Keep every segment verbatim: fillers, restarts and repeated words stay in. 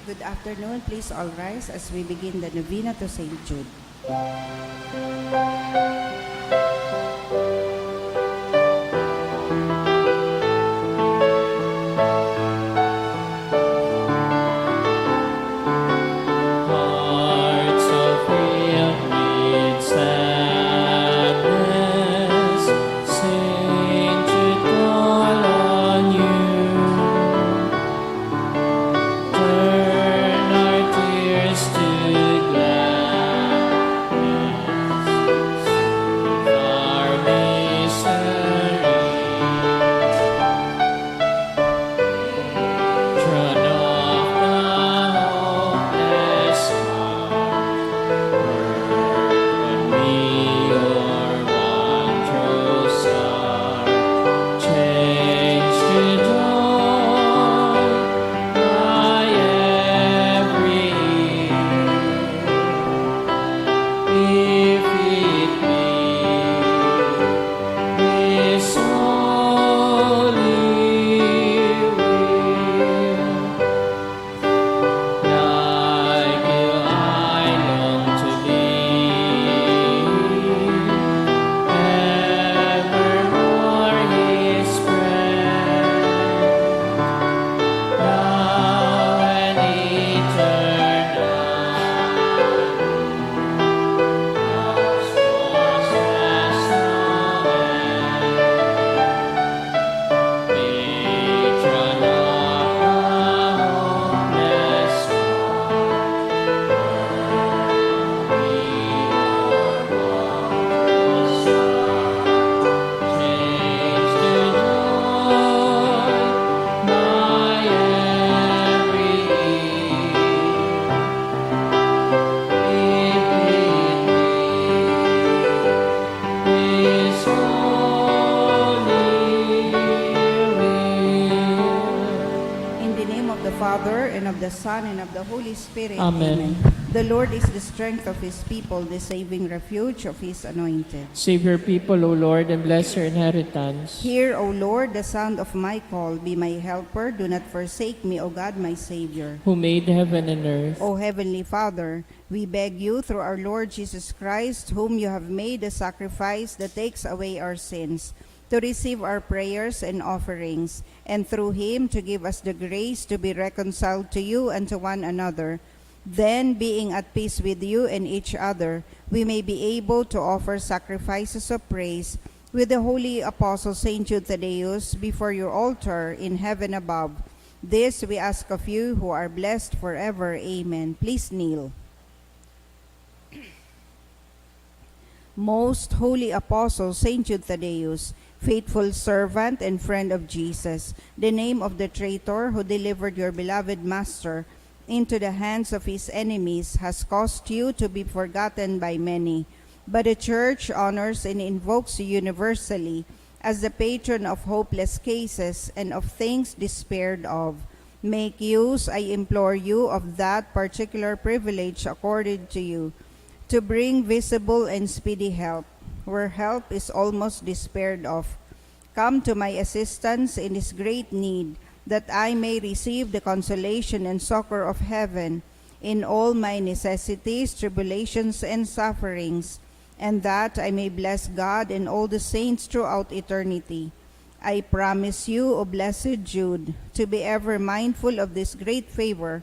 Good afternoon. Please all rise as we begin the novena to Saint Jude. Hearts are filled with sadness, Saint Jude call on you. Turn our tears to gladness, soothe our misery. Patron of the hopeless heart, we your one true star. Change to joy my every ill, if it be this holy will. Like you I long to be, evermore his friend, now and eternally. In the name of the Father, and of the Son, and of the Holy Spirit. Amen. Amen. The Lord is the strength of his people, the saving refuge of his anointed. Save your people, O Lord, and bless your inheritance. Hear, O Lord, the sound of my call. Be my helper. Do not forsake me, O God, my Savior. Who made heaven and earth. O Heavenly Father, we beg you through our Lord Jesus Christ, whom you have made a sacrifice that takes away our sins, to receive our prayers and offerings, and through him to give us the grace to be reconciled to you and to one another. Then, being at peace with you and each other, we may be able to offer sacrifices of praise with the holy apostle Saint Jude Thaddeus before your altar in heaven above. This we ask of you, who are blessed forever. Amen. Please kneel. Most holy apostle Saint Jude Thaddeus, faithful servant and friend of Jesus, the name of the traitor who delivered your beloved master into the hands of his enemies has caused you to be forgotten by many. But the Church honors and invokes you universally as the patron of hopeless cases and of things despaired of. Make use, I implore you, of that particular privilege accorded to you, to bring visible and speedy help, where help is almost despaired of. Come to my assistance in this great need, that I may receive the consolation and succor of heaven in all my necessities, tribulations, and sufferings, and that I may bless God and all the saints throughout eternity. I promise you, O blessed Jude, to be ever mindful of this great favor,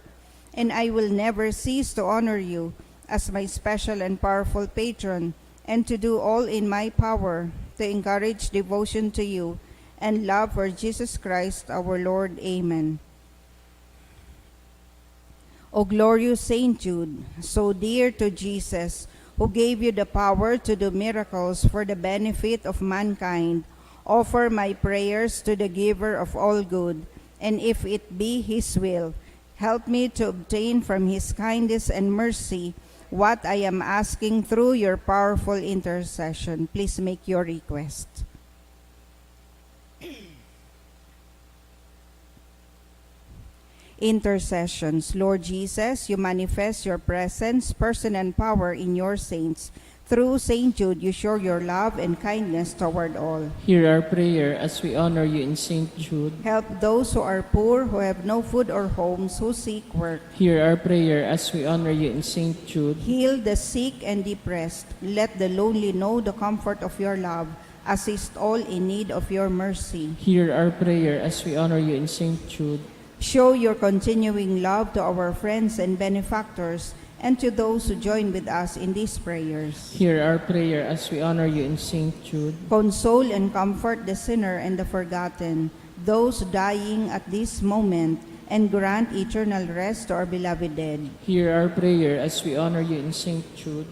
and I will never cease to honor you as my special and powerful patron, and to do all in my power to encourage devotion to you and love for Jesus Christ our Lord. Amen. O glorious Saint Jude, so dear to Jesus, who gave you the power to do miracles for the benefit of mankind, offer my prayers to the Giver of all good, and if it be His will, help me to obtain from His kindness and mercy what I am asking through your powerful intercession. Please make your request. Intercessions. Lord Jesus, you manifest your presence, person, and power in your saints Through Saint Jude, you show your love and kindness toward all. Hear our prayer as we honor you in Saint Jude. Help those who are poor, who have no food or homes, who seek work. Hear our prayer as we honor you in Saint Jude. Heal the sick and depressed. Let the lonely know the comfort of your love. Assist all in need of your mercy. Hear our prayer as we honor you in Saint Jude. Show your continuing love to our friends and benefactors and to those who join with us in these prayers. Hear our prayer as we honor you in Saint Jude. Console and comfort the sinner and the forgotten, those dying at this moment, and grant eternal rest to our beloved dead. Hear our prayer as we honor you in Saint Jude.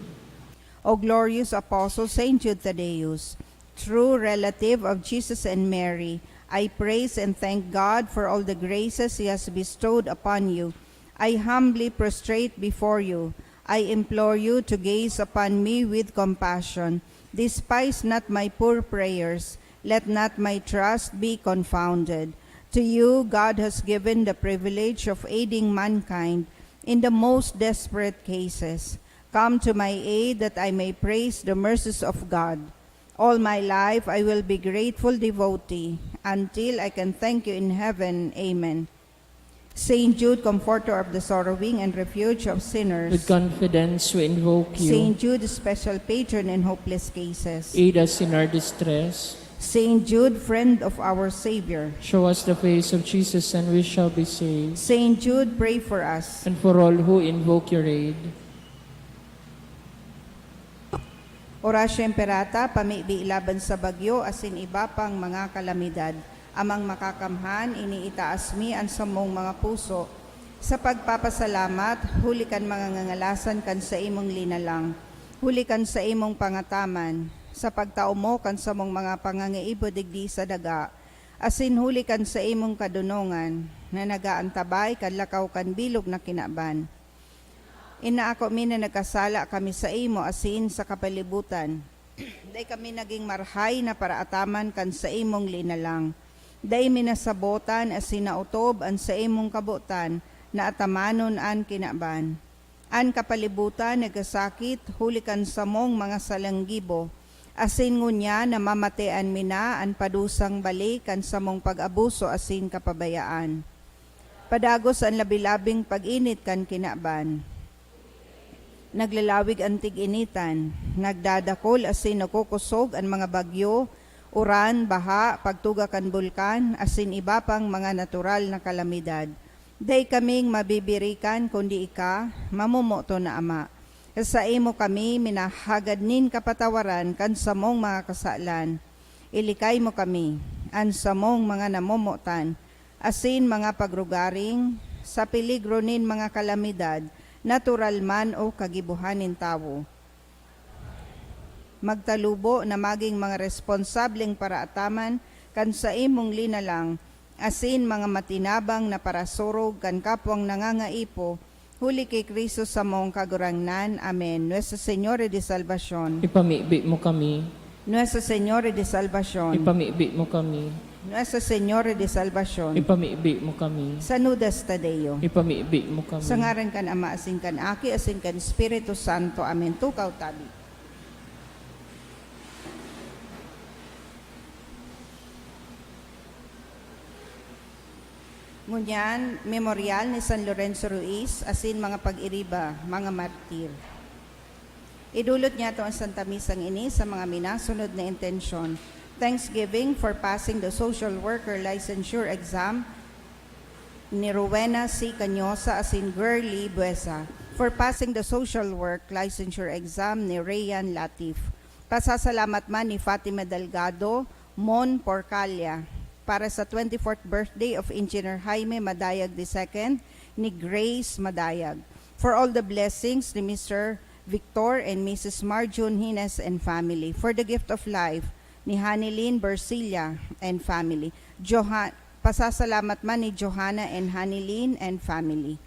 O glorious Apostle Saint Jude Thaddeus, true relative of Jesus and Mary, I praise and thank God for all the graces He has bestowed upon you. I humbly prostrate before you. I implore you to gaze upon me with compassion. Despise not my poor prayers. Let not my trust be confounded. To you, God has given the privilege of aiding mankind in the most desperate cases. Come to my aid that I may praise the mercies of God. All my life I will be grateful devotee until I can thank you in heaven. Amen. Saint Jude, comforter of the sorrowing and refuge of sinners. With confidence we invoke you. Saint Jude, special patron in hopeless cases. Aid us in our distress. Saint Jude, friend of our Savior. Show us the face of Jesus and we shall be saved. Saint Jude, pray for us. And for all who invoke your aid. Oratio Imperata, pamibi laban sa bagyo asin iba pang mga kalamidad. Amang Makakamhan, iniitaas mi an samong mga puso sa pagpapasalamat huli kan mga ngangalasan kan saimong linalang, huli kan saimong pangataman, sa pagtao mo kan samong mga pangangaibo digdi sa daga, asin huli kan saimong kadonongan na nag-aantabay kan lakaw kan bilog na kinaban. Inaako mi na nagkasala kami saimo asin sa kapalibutan. Dai kami nagin marhay na paraataman kan saimong linalang. Dai mi nasabotan asin naotob an saimong kabotan na atamanon an kinaban. An kapalibutan nagkasakit huli kan samong mga salanggibo, asin ngunyan namamatean mi na an padusang balik kan samong pag-abuso asin kapabayaan. Padagos an labi-labing pag-init kan kinaban. Naglalawig an tig-initan, nagdadakol asin nagkukosog an mga bagyo, uran, baha, pagtuga kan bulkan, asin iba pang mga natural na kalamidad. Dai kaming mabibirikan kundi ika, mamomoton na Ama. Saimo kami minahagad nin kapatawaran kan samong mga kasalan. Ilikay mo kami, an samong mga namomotan, asin mga pagrugaring, sa peligro nin mga kalamidad, natural man o kagibohan nin tawo. Magtalubo na magin mga responsableng paraataman kan saimong linalang, asin mga matinabang na parasurog kan kapwang nangangaipo, huli ki Cristo samong Kagurangnan. Amen. Nuestra Señora de Salvacion. Ipamibi mo kami. Nuestra Señora de Salvacion. Ipamibi mo kami. Nuestra Señora de Salvacion. Ipamibi mo kami. Sanudas Tadeo. Ipamibi mo kami. Sa ngaran kan Ama, asin kan Aki, asin kan Espiritu Santo. Amen. Tukaw tabi. Ngunyan, Memorial ni San Lorenzo Ruiz, asin mga pag-iriba, mga martir. Idulot niyato an Santa Misang ini sa mga minasunod na intensyon. Thanksgiving for passing the social worker licensure exam ni Rowena C. Cañosa asin Girly Buesa. For passing the social work licensure exam ni Rayan Latif. Pasasalamat man ni Fatima Delgado, Mon Porcalia, para sa twenty-fourth birthday of Engineer Jaime Madayag the second ni Grace Madayag. For all the blessings ni Mister Victor and Missus Marjun Hines and family. For the gift of life ni Hanilyn Bercilla and family. Johan, pasasalamat man ni Johanna and Hanilyn and family.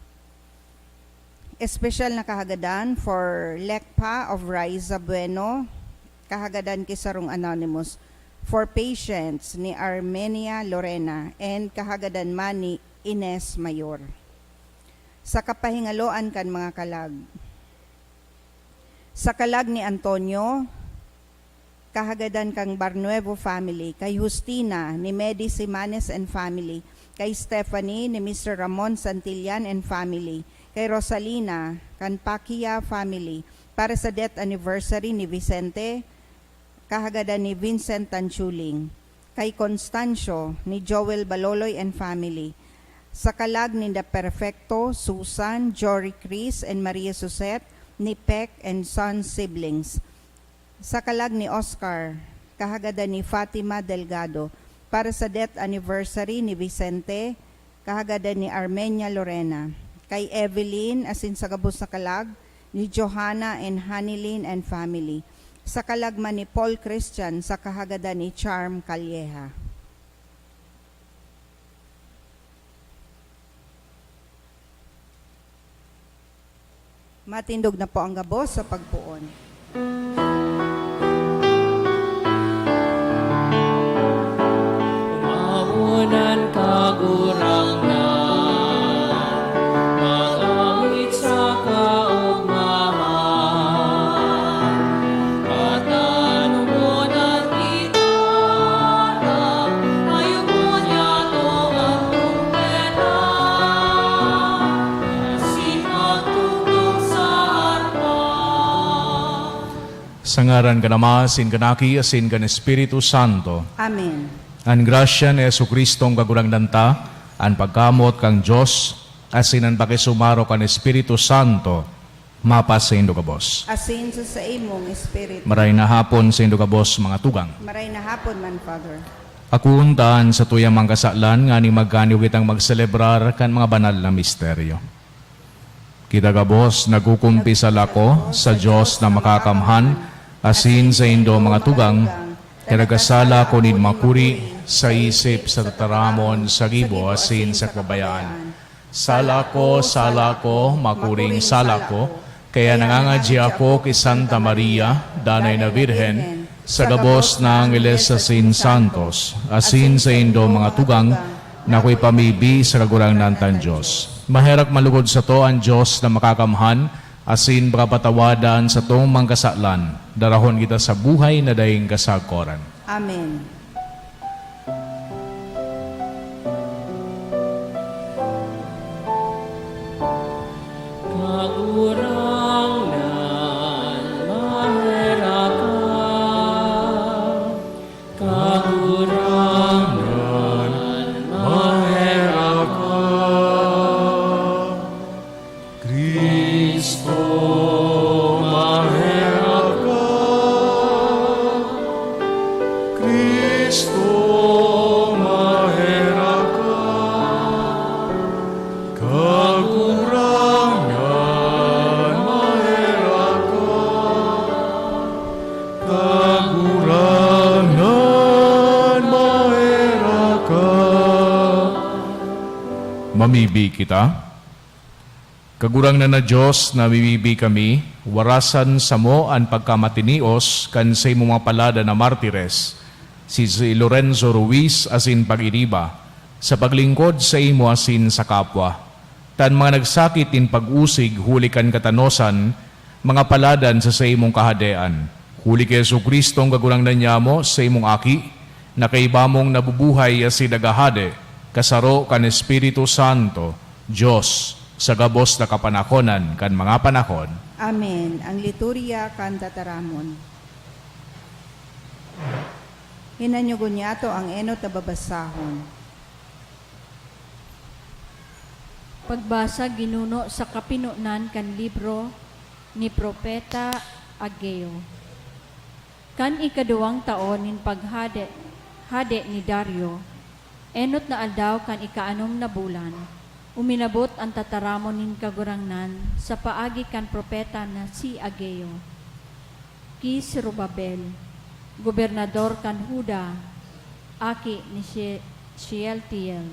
Espesyal na kahagadan for Lekpa of Raiza Bueno, kahagadan ki sarong anonymous. For patients ni Armenia Lorena and kahagadan man ni Ines Mayor. Sa kapahingaloan kan mga kalag. Sa kalag ni Antonio, kahagadan kan Barnuevo family, kay Justina ni Medi Simanes and family, kay Stephanie ni Mister Ramon Santillan and family, kay Rosalina kan Paquia family, para sa death anniversary ni Vicente, kahagadan ni Vincent Tanchuling, kay Constancio ni Joel Baloloy and family, sa kalag ninda Perfecto, Susan, Jory Chris, and Maria Suzette, ni Peck and Sons siblings, sa kalag ni Oscar, kahagadan ni Fatima Delgado, para sa death anniversary ni Vicente, kahagadan ni Armenia Lorena, kay Evelyn, asin sa gabos na kalag ni Johanna and Hanilyn and family, sa kalag man ni Paul Christian, sa kahagadan ni Charm Calleja. Matindog na po ang gabos sa pagpoon. Umawon an Kagurangnan, mag-awit sa kaogmahan, patanomon an gitara, ayupon niyato an trumpeta, asin magtugtog sa arpa. Sa ngaran kan Ama, asin kan Aki, asin kan Espiritu Santo. Amen. An grasya ni Jesu-Cristong Kagurangnan ta, an pagkamoot kan Dios, asin an pakisumaro kan Espiritu Santo, mapasaindo gabos. Asin sa saimong espiritu. Maray na hapon saindo gabos, mga tugang. Maray na hapon man, Father. Akoon ta an satuyang mga kasalan nganing magkaniyo kitang magselebrar kan mga banal na misteryo. Kita gabos, nagkukumpisal ako sa Dios na Makakamhan, asin saindo, mga tugang, na nagkasala ako nin makuri, sa isip, sa tataramon, sa gibo, asin sa kababayaan. Sala ko, sala ko, makuring sala ko, kaya nangangadyi ako ki Santa Maria, Danay na Birhen, sa gabos na angheles asin santos, asin saindo, mga tugang, na akoy pamibi sa Kagurangnan tang Dios. Maherak manlugod sato an Dios na Makakamhan, asin pakapatawad an satong mga kasalan, darahon kita sa buhay na daing kasagkoran. Amen. Kagurangnan, maherak ka. Kagurangnan, maherak ka. Cristo, maherak ka. Cristo, maherak ka. Kagurangnan, maherak ka. Kagurangnan, maherak ka. Mamibi kita. Kagurangnan na Dios, namibibi kami, warasan samo an pagkamatinios kan saimong mga paladan na martires, si, si Lorenzo Ruiz asin pag-iniba, sa paglingkod saimo asin sa kapwa. Tan mga nagsakit nin pag-usig huli kan katanosan, mga paladan sa saimong Kahadean. Huli ki Jesu-Cristo, an Kagurangnan nyamo, saimong Aki, na kaiba mong nabubuhay asin naghahade, kasaro kan Espiritu Santo, Dios, sa gabos na kapanahonan kan mga panahon. Amen. Ang liturya kan tataramon. Hinanyogon niyato ang enot na babasahon. Pagbasa ginuno sa kapinonan kan libro ni Propeta Ageo. Kan ikaduwang taon nin paghade, hade ni Dario, enot na aldaw kan ikaanom na bulan, uminabot an tataramon nin Kagurangnan sa paagi kan propeta na si Ageo. Ki Zorobabel, gobernador kan Juda, aki ni She-, Shealtiel,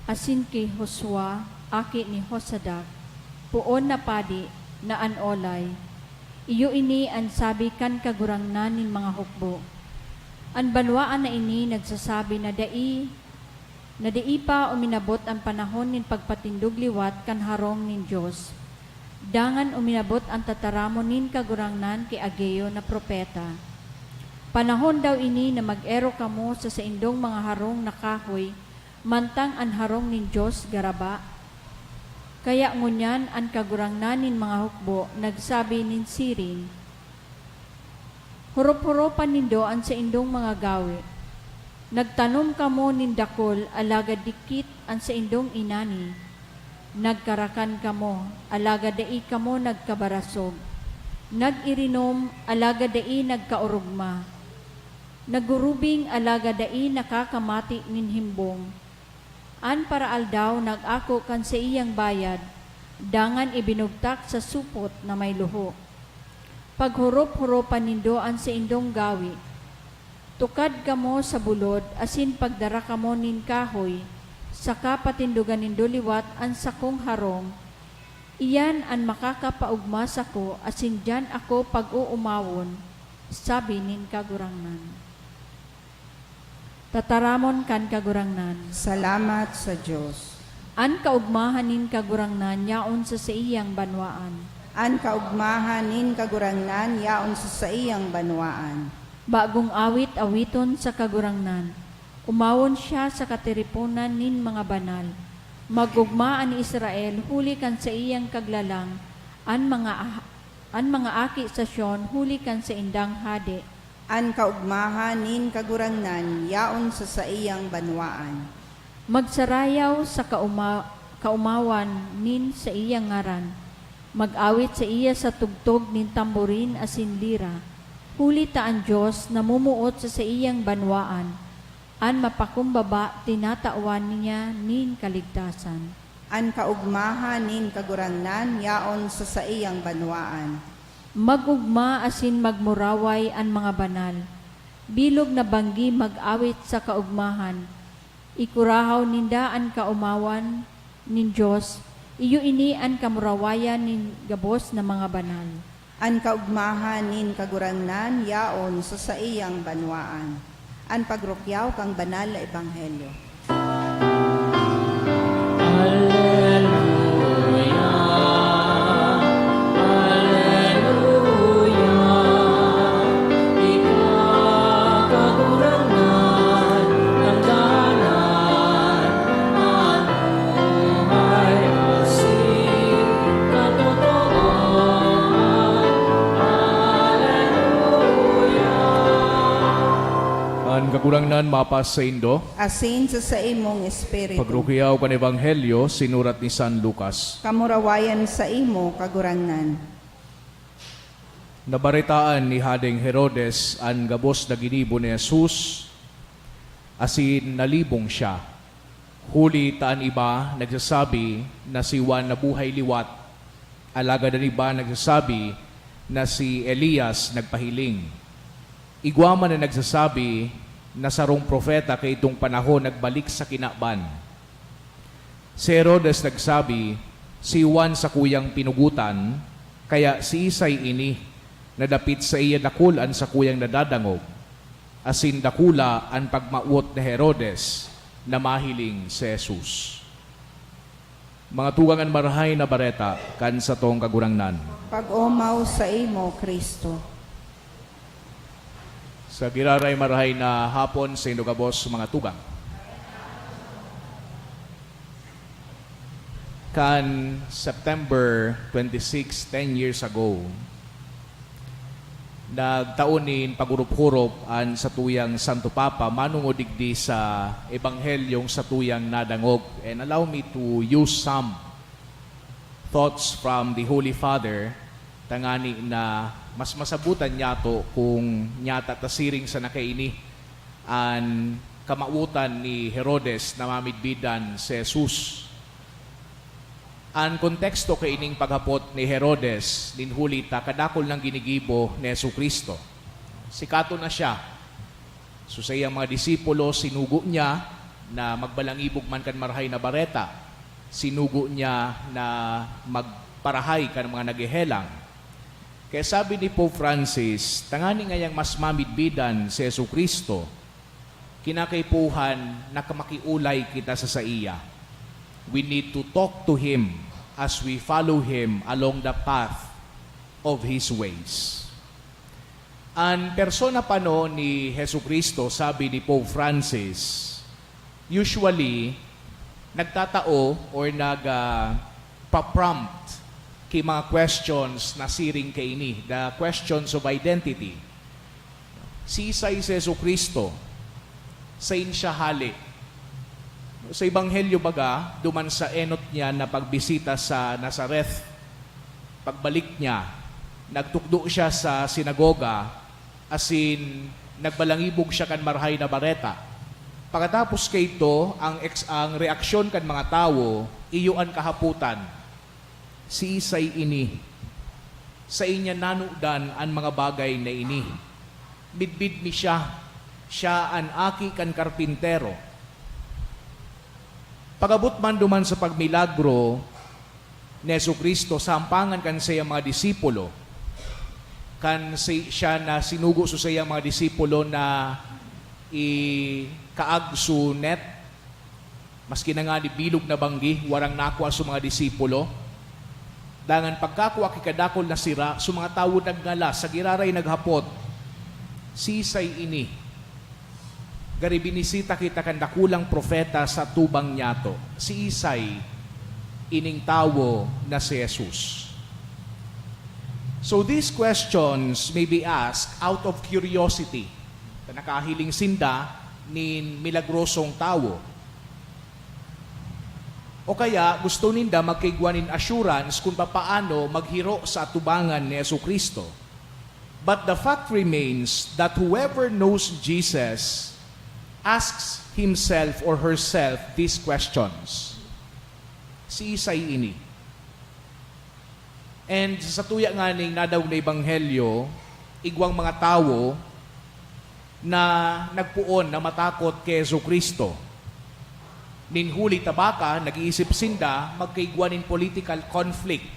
asin ki Josua, aki ni Jozadak, poon na padi na an olay. Iyo ini an sabi kan Kagurangnan nin mga hukbo, "An banwaan na ini nagsasabi na dai na dai pa uminabot an panahon nin pagpatindog liwat kan harong nin Dios. Dangan uminabot an tataramon nin Kagurangnan ki Ageo na propeta, "Panahon daw ini na mag-ero kamo sa saindong mga harong na kahoy, mantang an harong nin Dios garaba." Kaya ngunyan an Kagurangnan nin mga hukbo nagsabi nin siring, "Hurop-huropan nindo an saindong mga gawe. Nagtanom kamo nin dakul, alagad dikit an saindong inani. Nagkarakan kamo, alagad dai kamo nagkabarasog. Nag-irinom, alagad dai nagkaorogma. Nagurubing, alagad dai nakakamati nin himbong. An paraaldaw nag-ako kan saiyang bayad, dangan ibinugtak sa supot na may luho. Paghurop-huropan nindo an saindong gawe. Tukad kamo sa bulod asin pagdara kamo nin kahoy, saka patindogan nindo liwat an sakong harong. Iyan an makakapaogma sako, asin diyan ako pag-oomawon," sabi nin Kagurangnan. Tataramon kan Kagurangnan. Salamat sa Dios. An kaogmahan nin Kagurangnan yaon sa saiyang banwaan. An kaogmahan nin Kagurangnan yaon sa saiyang banwaan. Bagong awit awiton sa Kagurangnan. Umawon siya sa katiriponan nin mga banal. Mag-ogma an Israel huli kan saiyang kaglalang, an mga ah-, an mga aki sa Sion huli kan saindang hade. An kaogmahan nin Kagurangnan yaon sa saiyang banwaan. Magsarayaw sa kaoma-, kaomawan nin saiyang ngaran. Mag-awit saiya sa tugtog nin tamborin asin lira, huli ta an Dios namumuot sa saiyang banwaan. An mapakumbaba, tinatawan niya nin kaligtasan. An kaogmahan nin Kagurangnan yaon sa saiyang banwaan. Mag-ogma asin magmuraway an mga banal. Bilog na banggi mag-awit sa kaogmahan. Ikurahaw ninda an kaomawan nin Dios, iyo ini an kamurawayan nin gabos na mga banal. An kaogmahan nin Kagurangnan yaon sa saiyang banwaan. An pagrukyaw kan banal na ebanghelyo. Aleluya, aleluya, ika, Kagurangnan, tanggalan an buhay asin katotoohan. Aleluya. An Kagurangnan mapasaindo. Asin sa saimong espiritu. Pagrukyaw kan Ebanghelyo sinurat ni San Lucas. Kamurawayan saimo, Kagurangnan. Nabaretaan ni Hadeng Herodes an gabos na ginibo ni Jesus, asin nalibong siya. Huli ta an iba nagsasabi na si Juan nabuhay liwat, alagad an iba nagsasabi na si Elias nagpahiling. Igwa man na nagsasabi na sarong propeta kaidtong panahon nagbalik sa kinaban. Si Herodes nagsabi, "Si Juan sakuyang pinugotan, kaya siisay ini na dapit saiya dakul an sakuyang nadadangog?" Asin dakula an pagmawot ni Herodes na mahiling si Jesus. Mga tugang, an Marahay na Bareta kan satong Kagurangnan. Pag-omaw saimo, Cristo. Sa giraray, marahay na hapon saindo gabos, mga tugang. Kan September twenty-six, ten years ago, nagtao nin paghurup-hurup an satuyang Santo Papa manongod digdi sa Ebanghelyong satuyang nadangog. And allow me to use some thoughts from the Holy Father, tangani na mas masabotan niyato kung nyata ta siring sana kaini an kamawotan ni Herodes na mamidbidan si Jesus. An konteksto kaining paghapot ni Herodes nin huli ta kadakul nang ginigibo ni Jesu-Cristo. Sikaton na siya. So, saiyang mga disipulo, sinugo niya na magbalangibog man kan Marahay na Bareta. Sinugo niya na magparahay kan mga naghehelang. Kaya sabi ni Pope Francis, tangani ngayang mas mamidbidan si Jesu-Cristo, kinakaipuhan na makiolay kita sa saiya. We need to talk to him. as we follow Him along the path of His ways. An persona pa no ni Jesu-Cristo, sabi ni Pope Francis, usually, nagtatao or nag, ah, pa-prompt ki mga questions na siring kaini, the questions of identity. Siisay si Jesu-Cristo? Sain siya hale? Sa Ebanghelyo baga, duman sa enot niya na pagbisita sa Nazareth, pagbalik niya, nagtukdo siya sa sinagoga, asin nagbalangibog siya kan Marahay na Bareta. Pakatapos kaidto, ang ex-, ang reaksyon kan mga tawo, iyo an kahapotan, "Siisay ini? Saen niya nanudan an mga bagay na ini? Midbid mi siya, siya an aki kan karpintero." Pag-abot man duman sa pagmilagro ni Jesu-Cristo sa ampangan kan saiyang mga disipulo, kan si-, siya na sinugo sa saiyang mga disipulo na ikaag su net, maski na ngani bilog na banggi, warang nakua sa mga disipulo. Dangan pagkakua ki kadakul na sira, so mga tawo nagngalas, sa giraray naghapot, "Siisay ini? Gari binisita kita kan dakulang propeta sa atubang niyato. Siisay ining tawo na si Jesus?" So these questions may be asked out of curiosity. Ta nakahiling sinda nin milagrosong tawo. O kaya gusto ninda magkaigwa nin assurance kun papaano maghiro sa atubangan ni Jesu-Cristo. But the fact remains that whoever knows Jesus asks himself or herself these questions. "Siisay ini?" And sa satuya nganing nadangog na ebanghelyo, igwang mga tawo na nagpoon na matakot ki Jesu-Cristo. Nin huli ta baka nag-iisip sinda magkaigwa nin political conflict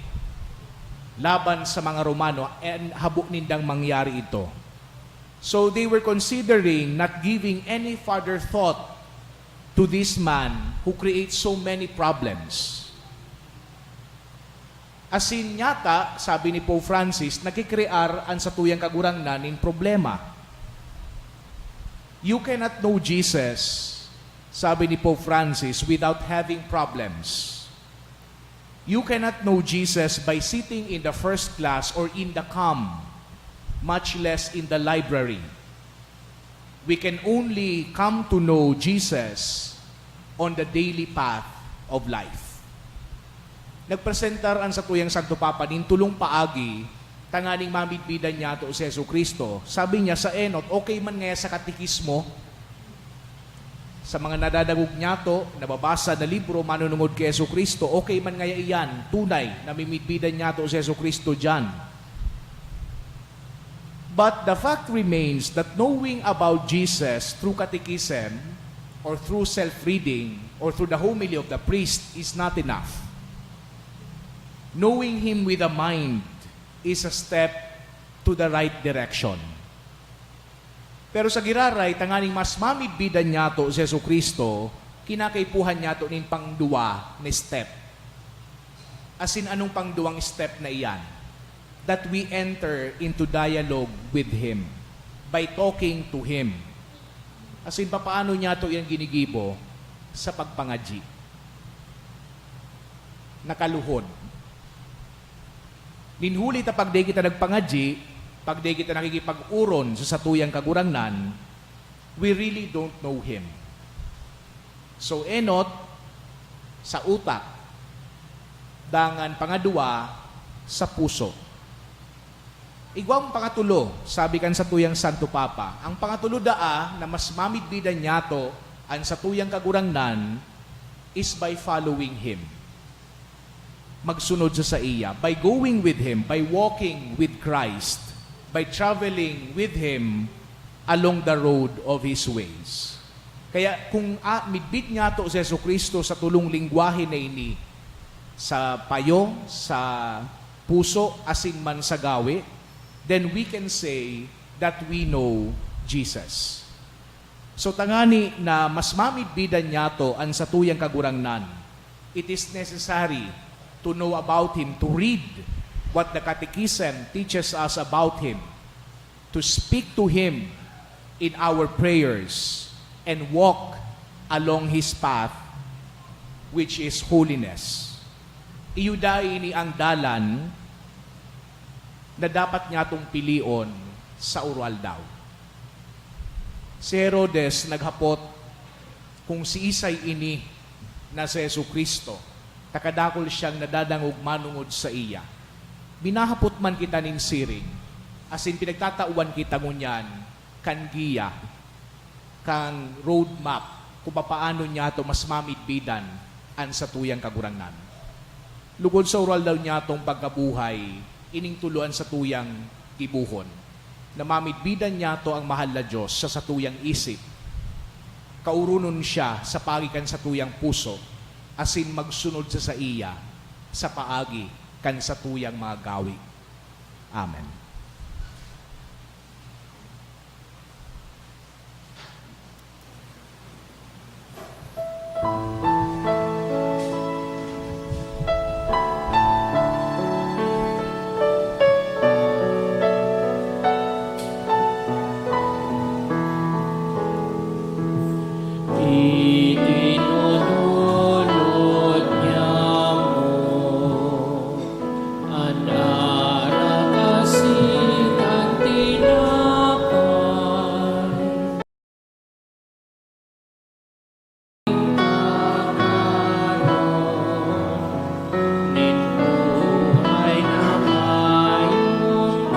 laban sa mga Romano, and habo nindang mangyari ito. So they were considering not giving any further thought to this man who creates so many problems. Asin nyata, sabi ni Pope Francis, nakikrear an satuyang Kagurangnan nin problema. You cannot know Jesus, sabi ni Pope Francis, without having problems. You cannot know Jesus by sitting in the first class or in the calm, much less in the library. We can only come to know Jesus on the daily path of life. Nagpresentar an satuyang Santo Papa nin tolong paagi tanganing mamidbidan niyato si Jesu-Cristo. Sabi niya sa enot, okay man ngaya sa katekismo, sa mga nadadangog niyato, nababasa na libro manunungod ki Jesu-Cristo, okay man ngaya iyan, tunay, namimidbidan niyato si Jesu-Cristo diyan. But the fact remains that knowing about Jesus through catechism or through self-reading or through the homily of the priest is not enough. Knowing Him with the mind is a step to the right direction. Pero sa giraray, tanganing mas mamidbidan niyato si Jesu-Cristo, kinakaipuhan niyato nin pangduwa na step. Asin anong pangduwang step na iyan? That we enter into dialogue with Him by talking to Him. Asin papaano niyato iyan ginigibo? Sa pagpangadyi. Nakaluhod. Nin huli ta pag dai kita nagpangadyi, pag dai kita nakikipag-oron sa satuyang Kagurangnan, we really don't know Him. So, enot, sa utak, dangan pangadwa, sa puso. Igwang pangatulo, sabi kan satuyang Santo Papa, ang pangatulo daa na mas mamidbidan niyato an satuyang Kagurangnan is by following Him. Magsunod sa saiya, by going with Him, by walking with Christ, by traveling with Him along the road of His ways. Kaya kung, ah, midbid niyato si Jesu-Cristo sa tolong lengwahe na ini, sa payo, sa puso, asin man sa gawe, then we can say that we know Jesus. So, tangani na mas mamidbidan niyato an satuyang Kagurangnan, it is necessary to know about Him, to read what the Catechism teaches us about Him, to speak to Him in our prayers, and walk along His path, which is holiness. Iyo dai ini ang dalan na dapat nyatong pilion sa uroaldaw. Si Herodes naghapot kung siisay ini na si Jesu-Cristo, ta kadakul siyang nadadangog manongod saiya. Minahapot man kita nin siring, asin pinagtatawan kita ngunyan kan giya, kan roadmap kung papaano niyato mas mamidbidan an satuyang Kagurangnan. Lugod sa uroaldaw niyatong pagkabuhay, ining tolo an satuyang gibohon, na mamidbidan niyato ang mahal na Dios sa satuyang isip, kauronon siya sa paagi kan satuyang puso, asin magsunod sa saiya sa paagi kan satuyang mga gawi. Amen. Itinutulod niya mo an arak asin an tinapay. Nin buhay na mayong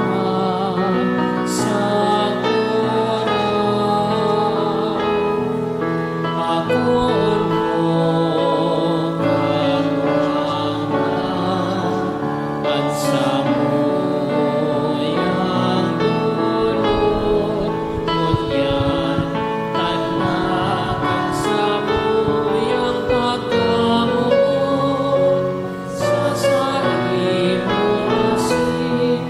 kasagkoran. Akoon mo, Kagurangnan, an samuyang dulot, ngunyan tanda kan samuyang pagkamoot sa saimo asin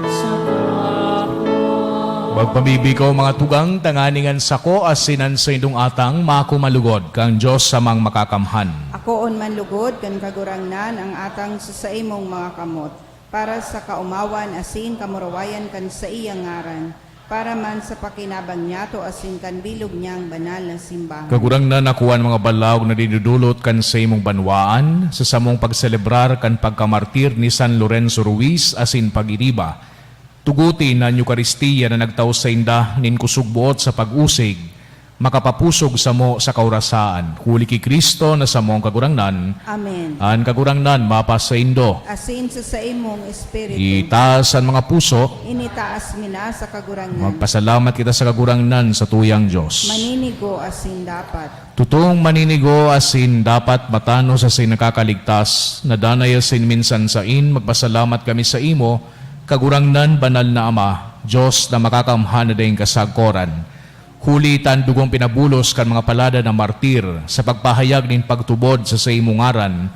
sa kapwa. Magpamibi kamo, mga tugang, tanganing an sako asin an saindong atang makumalugod kan Dios Amang Makakamhan. Akoon man lugod kan Kagurangnan an atang sa saimong mga kamot, para sa kaomawan asin kamurawayan kan saiyang ngaran, para man sa pakinabang niyato asin kan bilog niyang banal na simbahan. Kagurangnan, akoa an mga balaog na dinudulot kan saimong banwaan, sa samong pagselebrar kan pagkamartir ni San Lorenzo Ruiz asin pag-iriba. Tugote na an Eukaristia na nagtao sainda nin kusog-boot sa pag-usig, makapapusog samo sa kaorasaan. Huli ki Cristo na samong Kagurangnan. Amen. An Kagurangnan mapasaindo. Asin sa saimong espiritu. Itaas an mga puso. Initaas mi na sa Kagurangnan. Magpasalamat kita sa Kagurangnan, satuyang Dios. Maninigo asin dapat. Totoong maninigo asin dapat, matanos asin nakakaligtas, na danay asin minsan sain, magpasalamat kami saimo, Kagurangnan, banal na Ama, Dios na makakamhan na daing kasagkoran. Huli ta an dugong pinabulos kan mga palada na martir sa pagpahayag nin pagtubod sa saimong ngaran,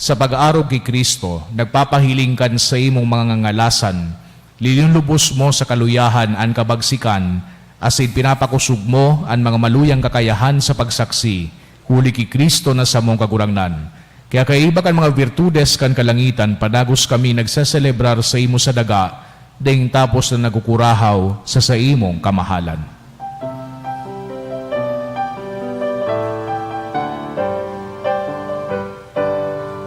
sa pag-arog ki Cristo, nagpapahiling kan saimong mga ngangalasan, linulubos mo sa kaluyahan an kabagsikan, asin pinapakosog mo an mga maluyang kakayahan sa pagsaksi, huli ki Cristo na samong Kagurangnan. Kaya kaiba kan mga birtudes kan kalangitan, padagos kami nagseselebrar saimo sa daga, daing tapos na nagkukurahaw sa saimong kamahalan.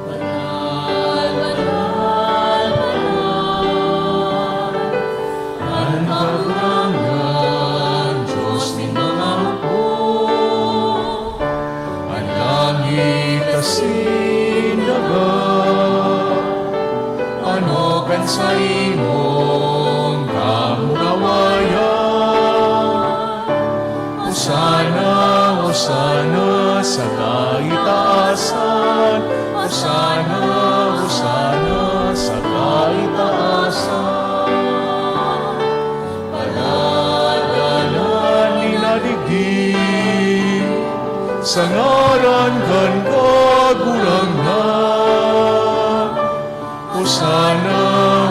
Banal, banal, banal, an Kagurangnan, Dios nin mga hukbo. An langit asin daga, ano kan saimong kamurawayan. Hosana, Hosana sa kaitaasan. Hosana, Hosana sa kaitaasan. Padadalan nin nadigdi sa ngaran kan Kagurangnan. Hosana,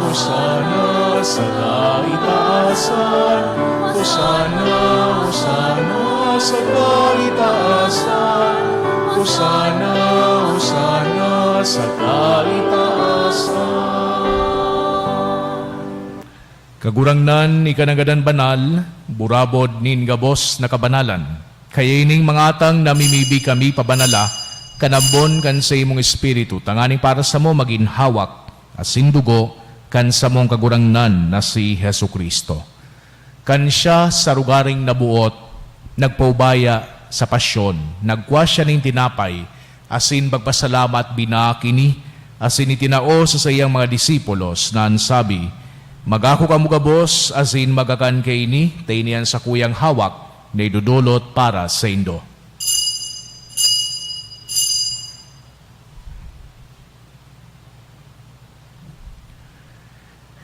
Hosana sa kaitaasan. Hosana, Hosana sa kaitaasan. Hosana, Hosana Saka itaas na. Kagurangnan, ika na gadan banal, burabod nin gabos na kabanalan. Kaya ining mga atang namimibi kami pabanala, kan ambon kan saimong Espiritu, tanganing para samo magin hawak asin dugo kan samong Kagurangnan na si Jesu-Cristo. Kan siya sa rogaring naboot, nagpaubaya sa pasyon, nagkua siya nin tinapay, asin pagpasalamat binaak ini, asin itinao sa saiyang mga disipulos, na an sabi, "Magako kamo gabos, asin magakan kaini, ta ini an sakuyang hawak na idodolot para saindo."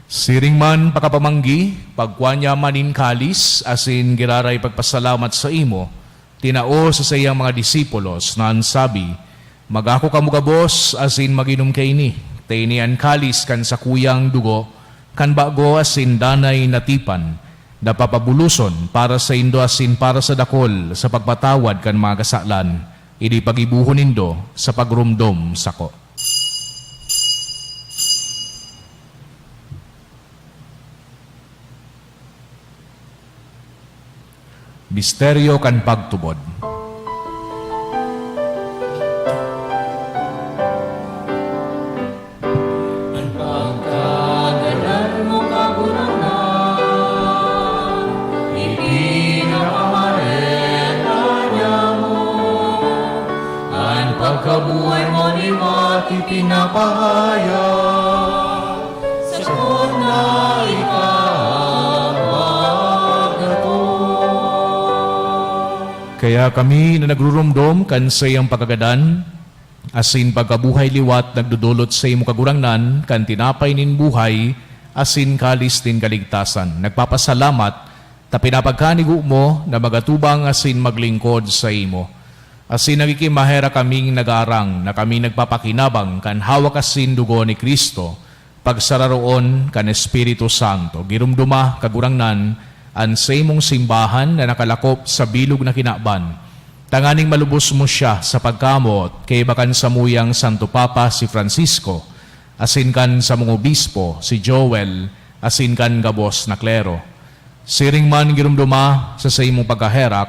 Siring man pakapamanggi, pagkua niya man nin kalis, asin giraray pagpasalamat saimo, tinao sa saiyang mga disipulos, na an sabi, "Magako kamo gabos, asin mag-inom kaini, ta ini an kalis kan sakuyang dugo, kan bago asin danay na tipan, na papabuloson para saindo asin para sa dakol sa pagpatawad kan mga kasalan. Ini paggibohon nindo sa pagromdom sako." Misteryo kan pagtubod. An pagkagadan mo, Kagurangnan, ipinapamareta niamo. An pagkabuhay mo liwat ipinapahayag, sakuna ika magdaton. Kaya kami na nagruromdom kan saiyang pagkagadan asin pagkabuhay liwat nagdodolot saimo, Kagurangnan, kan tinapay nin buhay asin kalis nin kaligtasan. Nagpapasalamat ta pinapagkanigo mo na magatubang asin maglingkod saimo. Asin nagkikimaherak kaming nagaarang na kami nagpapakinabang kan hawak asin dugo ni Cristo, pagsararoon kan Espiritu Santo. Giromdoma, Kagurangnan, an saimong simbahan na nakalakop sa bilog na kinaban, tanganing malubos mo siya sa pagkamoot kaiba kan samuyang Santo Papa si Francisco, asin kan samong obispo si Joel, asin kan gabos na klero. Siring man giromdoma sa saimong pagkaherak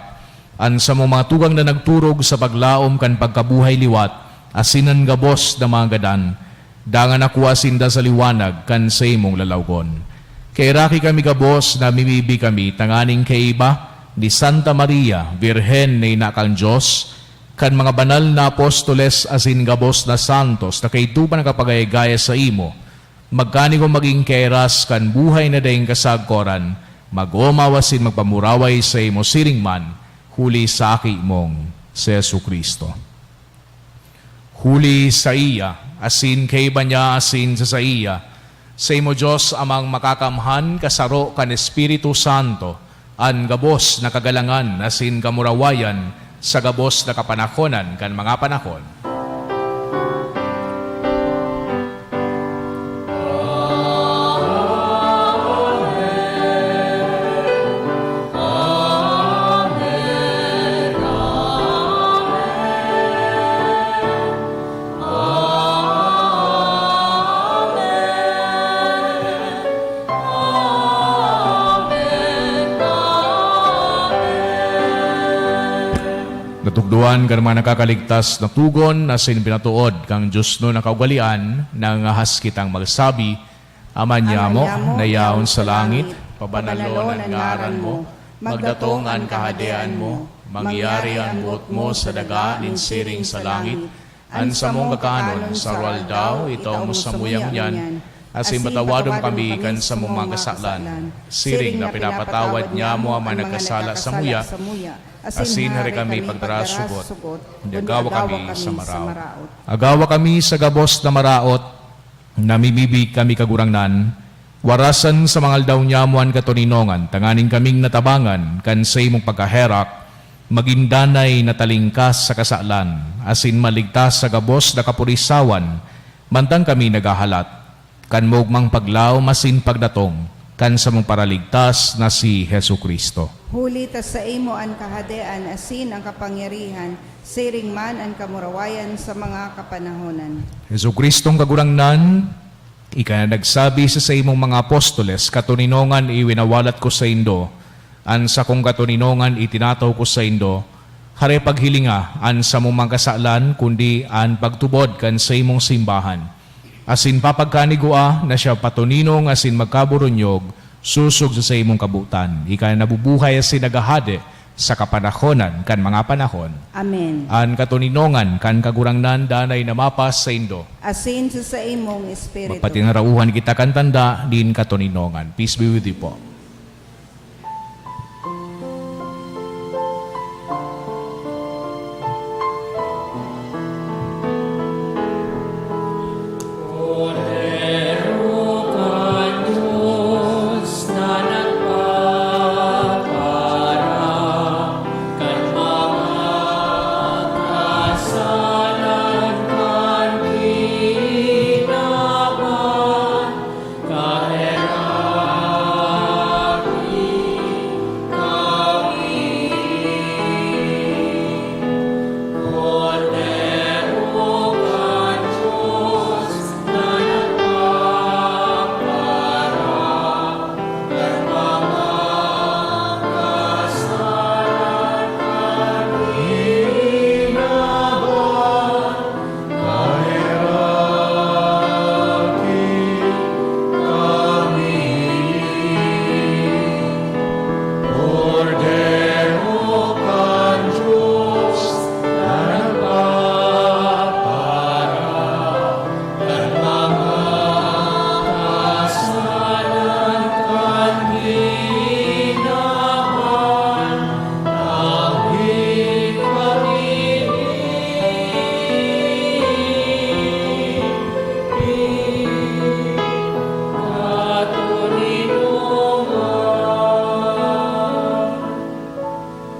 an samong mga tugang na nagturog sa paglaom kan pagkabuhay liwat asin an gabos na mga gadan, dangan nakua sinda sa liwanag kan saimong lalawgon. Kaheraki kami gabos, namimibi kami tanganing kaiba ni Santa Maria, Birhen na ina kan Dios, kan mga banal na apostoles asin gabos na santos na kaidto pa nakapagayagaya saimo, magkanigo magin kairas kan buhay na daing kasagkoran, mag-omaw asin magpamuraway saimo siring man, huli sa Aki mong si Jesu-Cristo. Huli saiya, asin kaiba niya, asin sa saiya, saimo, Dios Amang Makakamhan, kasaro kan Espiritu Santo, an gabos na kagalangan asin kamurawayan sa gabos na kapanahonan kan mga panahon. Natukdoan kan mga nakakaligtas na togon asin pinatood kan diosnon na kaugalean, nangangahas kitang magsabi, Ama niamo, na yaon sa langit, pabanalon an ngaran mo, magdatong an kahadean mo, mangyari an boot mo sa daga nin siring sa langit. An samong kakanon sa aroaldaw, itao mo samuya ngunyan, asin patawadon mo kami kan samong mga kasalan, siring na pinapatawad niamo an mga nagkasala samuya, asin hari kami pagdarasugot, kundi agawa kami sa maraot. Agawa kami sa gabos na maraot, namimibi kami, Kagurangnan, warasan sa mga aldaw niamo an katoninongan, tanganing kaming natabangan kan saimong pagkaherak, magin danay na talingkas sa kasalan, asin maligtas sa gabos na kapurisawan, mantang kami naghahalat kan maogmang paglaom asin pagdatong kan samong Paraligtas na si Jesu-Cristo. Huli ta saimo an kahadean asin an kapangyarihan, siring man an kamurawayan sa mga kapanahonan. Jesu-Cristong Kagurangnan, ika na nagsabi sa saimong mga apostoles, "Katoninongan iwinawalat ko saindo, an sakong katoninongan itinataw ko saindo." Hare paghilinga an samong mga kasalan, kundi an pagtubod kan saimong simbahan. Asin papagkanigua na siya patoninong asin magkaburunyog sosog sa saimong kabotan. Ika na nabubuhay asin naghahade sa kapanahonan kan mga panahon. Amen. An katoninongan kan Kagurangnan danay na mapasaindo. Asin sa saimong espiritu. Magpatinarauhan kita kan tanda nin katoninongan. Peace be with you po.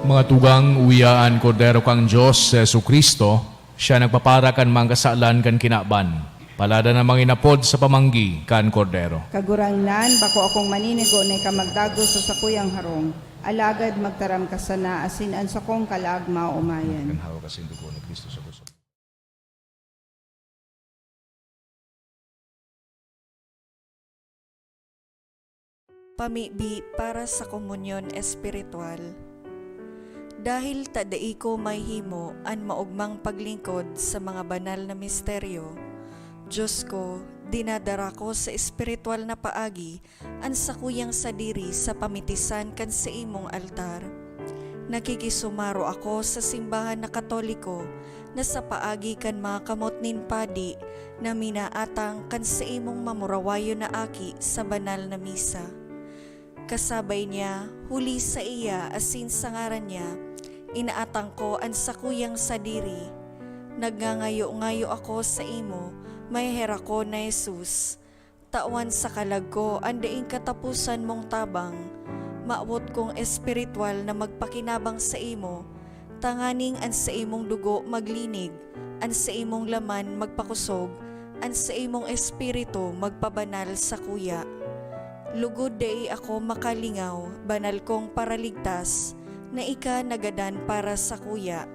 Mga tugang, uya an Kordero kan Dios, si Jesu-Cristo, siya nagpapara kan mga kasalan kan kinaban. Paladan an mga inapod sa pamanggi kan Kordero. Kagurangnan, bako akong maninigo na ika magdagos sa sakuyang harong, alagad magtaram ka sana asin an sakong kalag maoomayan. Kan hawak asin dugo ni Cristo sa gusto. Pamibi para sa komunyon espiritual. Dahil ta dai ko mahihimo an maogmang paglingkod sa mga banal na misteryo, Diyos ko, dinadara ko sa espiritual na paagi an sakuyang sadiri sa pamitisan kan saimong altar. Nakikisumaro ako sa simbahan na Katoliko na sa paagi kan mga kamot nin padi na minaatang kan saimong mamurawayon na aki sa banal na misa. Kasabay niya, huli saiya asin sa ngaran niya, inaatang ko an sakuyang sadiri. Nagngangayo-ngayo ako saimo, maheherak ko na Jesus. Tawan sa kalag ko an daing kataposan mong tabang. Mawot kong espiritual na magpakinabang saimo, tanganing an saimong dugo maglinig, an saimong laman magpakosog, an saimong espiritu magpabanal sakuya. Lugod dai ako makalingaw, banal kong Paraligtas, na ika nagadan para sakuya.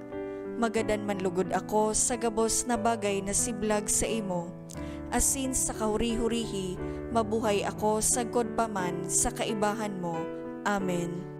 Magadan man lugod ako sa gabos na bagay na siblag saimo, asin sa kahuri-hurihi mabuhay ako sagkod pa man sa kaibahan mo. Amen.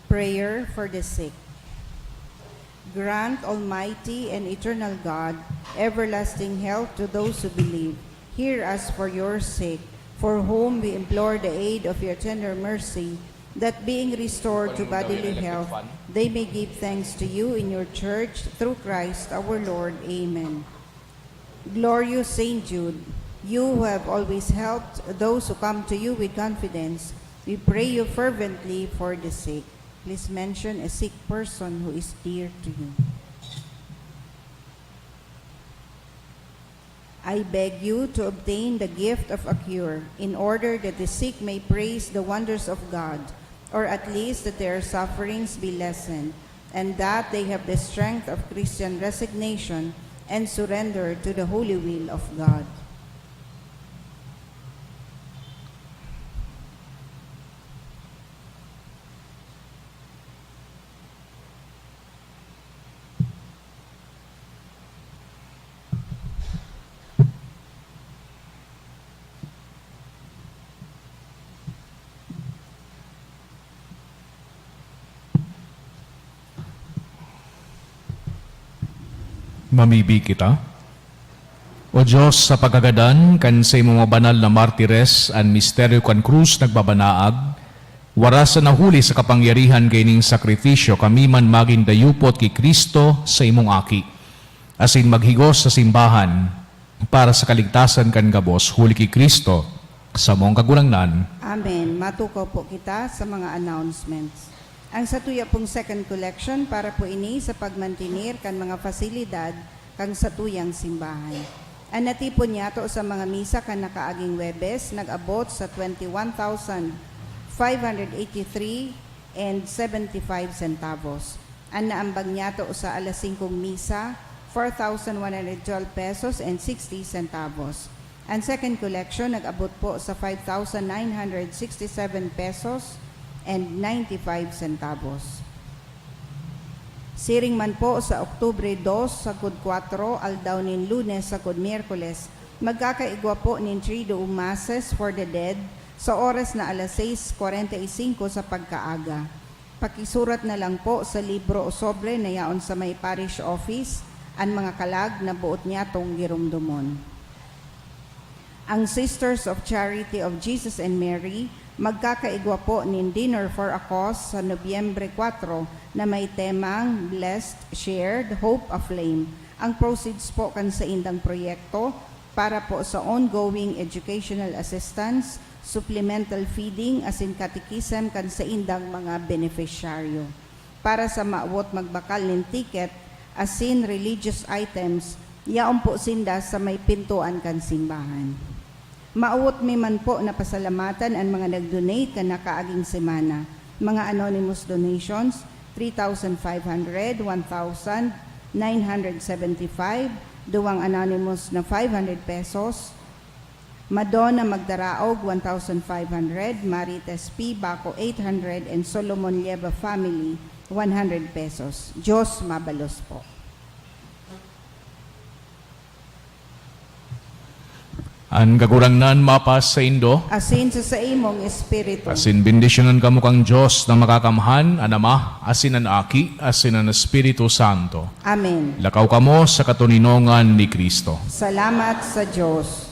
Prayer for the sick. Grant, Almighty and eternal God, everlasting health to those who believe. Hear us for your sake, for whom we implore the aid of your tender mercy, that being restored to bodily health, they may give thanks to you in your church through Christ our Lord. Amen. Glorious Saint Jude, you who have always helped those who come to you with confidence, we pray you fervently for the sick. Please mention a sick person who is dear to you. I beg you to obtain the gift of a cure, in order that the sick may praise the wonders of God, or at least that their sufferings be lessened, and that they have the strength of Christian resignation and surrender to the holy will of God. Mamibi kita. O Dios, sa pagkagadan kan saimong mga banal na martires, an misteryo kan krus nagbabanaag, waras na nahuli sa kapangyarihan kaining sakripisyo, kami man magin dayupot ki Cristo, saimong Aki, asin maghigos sa simbahan para sa kaligtasan kan gabos, huli ki Cristo, samong Kagurangnan. Amen. Matukaw po kita sa mga announcements. Ang satuya pong second collection para po ini sa pagmantener kan mga fasilidad kan satuyang simbahan. An natipon niyato sa mga misa kan nakaaging Huwebes nag-abot sa twenty-one thousand five hundred eighty-three and seventy-five centavos. An naambag niyato sa alas singkong misa, four thousand one hundred twelve pesos and sixty centavos. An second collection nag-abot po sa five thousand nine hundred sixty-seven pesos and ninety-five centavos. Siring man po, sa Oktubre dos sagkod kwatro, aldaw nin Lunes sagkod Miyerkules, magkakaigwa po nin Triduum Masses for the Dead sa oras na alas sais kwarenta y singko sa pagkaaga. Pakisurat na lang po sa libro o sobre na yaon sa may parish office an mga kalag na boot niyatong giromdomon. Ang Sisters of Charity of Jesus and Mary magkakaigwa po nin Dinner for a Cause sa Nobyembre kwatro na may temang Blessed, Shared, Hope Aflame. Ang proceeds po kan saindang proyekto para po sa ongoing educational assistance, supplemental feeding, asin catechism kan saindang mga benepisyaryo. Para sa mawot magbakal nin ticket asin religious items, yaon po sinda sa may pintoan kan simbahan. Mawot mi man po na pasalamatan an mga nag-donate kan nakaaging semana. Mga anonymous donations, three thousand five hundred, one thousand nine hundred seventy-five, duwang anonymous na five hundred pesos, Madonna Magdaraog, one thousand five hundred, Marites P. Baco, eight hundred, and Solomon Lieva family, one hundred pesos. Dios mabalos po. An Kagurangnan mapasaindo. Asin sa saimong espiritu. Asin bendisyonan kamo kan Dios na Makakamhan, an Ama, asin an Aki, asin an Espiritu Santo. Amen. Lakaw kamo sa katoninongan ni Cristo. Salamat sa Dios.